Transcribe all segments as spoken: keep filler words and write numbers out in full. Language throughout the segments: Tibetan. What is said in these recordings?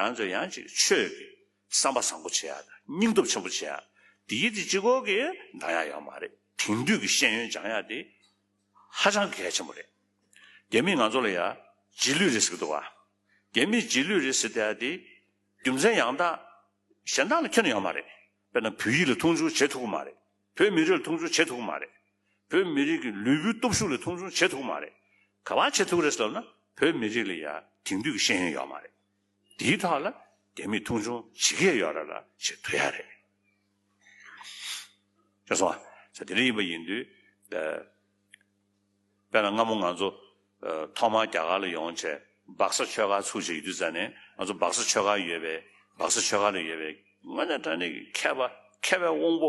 རང་ཚོ་ཡང་ཅིག་ཆོས་ཀྱི་བསམ་པ་བཟང་པོ་བྱེད་ཡག་དང་སྙིང་སྟོབས་ཆེན་པོ་བྱེད་ཡག་དེ་ཡིད་དེ་གཅིག་པོ་གིས་འདང་ཡག་ཡོད་མ་རེད། དེང་དུས་ཀྱི་ཤེས་ཡོན་སྦྱང་ཡག་དེ་ཧ་ཅང་གི་གལ་ཆེན་པོ་རེད། རྒྱ་མིས་ང་ཚོ་ལ་ཡ་རྗེས་ལུས་རེད་ཟེར་གི་འདུག་བ། རྒྱ་མིས་རྗེས་ལུས་རེད་ཟེར་བསྡད་ཡག་དེ་རྒྱུ་མཚན་ཡང་དག་གཞན་དག་ལ་ཁྱོན་ནས་ཡོད་མ་རེད། དཔེར་ན་བོད་ཡིག་ལ་མཐོང་ཆུང་བྱེད་ཐུབ་ཀྱི་མ་རེད། བོད་མི་རིགས་ལ་མཐོང་ཆུང་བྱེད་ཐུབ་ཀྱི་མ་རེད། བོད་མི་རིགས་ཀྱི་ལུས་པོའི་སྟོབས་ཤུགས་ལ་མཐོང་ཆུང་བྱེད་ཐུབ་ཀྱི་མ་རེད། ག་པར་བྱེད་ཐུབ་ཀྱི་རེད་ཟེར་ལབ་ན་བོད་མི་རིགས་ལ་ཡ་དེང་དུས་ཀྱི་ཤེས་ཡོན་ཡོད་མ་རེད། དེའི་ཐོག་ལ་རྒྱ་མིས་མཐོང་ཆུང་བྱེད་ཀྱི་ཡོད་རེད་ལ་བྱེད་ཐུབ་ཡ་རེད། ཤེས་སོང་ཨ། ས་དེ་འདྲ་ཡིན་པ་ཡིན་དུས། ཨ། དཔེར་ན་སྔ་མོ་ང་ཚོ་ཨ་ཐོག་མར་རྒྱ་གར་ལ་ཡོང་བྱས་སྦག་ས་ཆོས་སྒར་ཚུགས་བྱས་ཡོད་དུས་ཙ་ནས་ང་ཚོ་སྦག་ས་ཆོས་སྒར་ཡོད་པའི་སྦག་ས་ཆོས་སྒར་ལ་ཡོད་པའི་དངོས་གནས་དྲང་གནས་ཀྱི་མཁས་པ་མཁས་པའི་དབང་པོ་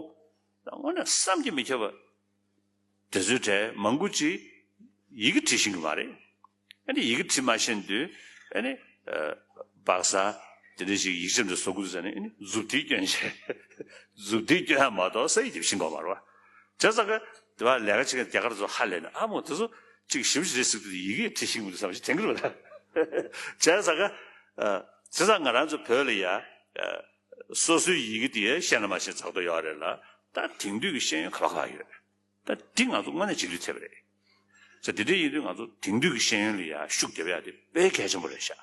དངོས་གནས་བསམ་གྱིས་མི་ཁྱབ་པ་དེ་ཚོའི་གྲས་མང་པོ་ཅིག་ཡི་གེ་འབྲི་ཤེས་ཀྱི་མ་རེད། ཨ་ནི་ཡི་གེ་འབྲི་མ་ཤེས་དུས་ཨ་ནི་ཨ་སྦག་ས་དེ་འདྲ་ཞིག་ཡིག་ཆ་འདི་བཟོ་དགོས་ཟེར་ནས་ཨ་ནི་མཛུབ་ཐེལ་སྐྱོན་བྱས། མཛུབ་ཐེལ་སྐྱོན་ཡ་མ་གཏོགས་ས་ཡིག་འབྲི་ཤེས་ཀྱི་མ་རེད་བ། བྱས་ཙང་ཀ་དེ་བ་ལས་ཀ་བྱེད་མཁན་རྒྱ་གར་ཚོ་ཧ་ལས་ནས་ཨ་མོ་དེ་ཚོ་ཅིག་ཞིབ་ཞིབ་རེད་ཟེར་དུས་ཡི་གེ་འབྲི་ཤེས་ཀྱི་མི་འདུག་བསམ་ཞིག་དྲན་གྱི་རེད་བ། བྱས་ཙང་ཀ་ཨ་བྱས་ཙང་ང་རང་ཚོ་བོད་ལ་ཡ་ཨ་སོ་སོའི་ཡི་གེ་དེ་ཤེས་ན་མ་ཤེས་ཚགས་ཏུ་ཡོད་རེད་ལ། ད་དེང་དུས་ཀྱི་ཤེས་ཡོན་ག་པ་ག་པ་ཡོད། ད་འདི་ང་ཚོ་དངོས་གནས་རྗེས་ལུས་ཐེབས་པ་རེད། ས་དེ་འདྲ་ཡིན་དུས་ང་ཚོ་དེང་དུས་ཀྱི་ཤེས་ཡོན་ལ་ཡ་ཤུགས་རྒྱབ་ཡ་དེ་དཔེ་གལ་ཆེན་པོ་རེད་ཤག་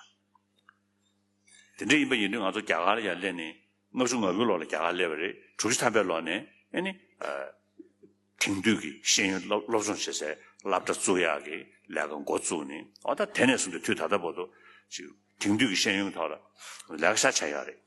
དེ་འདྲ་ཡིན་པ་ཡིན་དུས་ང་ཚོ་རྒྱ་གར་ལ་ཡ་སླེབས་ནས་ལྔ་བཅུ་ང་དགུའི་ལོ་ལ་རྒྱ་གར་སླེབས་པ་རེད། དྲུག་ཅུ་ཐམ་པའི་ལོ་ནས་ཨ་ནི་ཨ་དེང་དུས་ཀྱི་ཤེས་ཡོན་སློབ་སློབ་སྦྱོང་བྱེད་སའི་སློབ་གྲྭ་བཙུགས་ཡག་གི་ལས་ཀ་འགོ་བཙུགས་ནས་ཨོ་ད་དེ་ནས་བཟུང་སྟེ་དུས་ད་ལྟ་བར་དུ་ཅིག་དེང་དུས་ཀྱི་ཤེས་ཡོན་གྱི་ཐོག་ལ་ལས་ཀ་ཤ་ཆགས་ཡོད་རེད།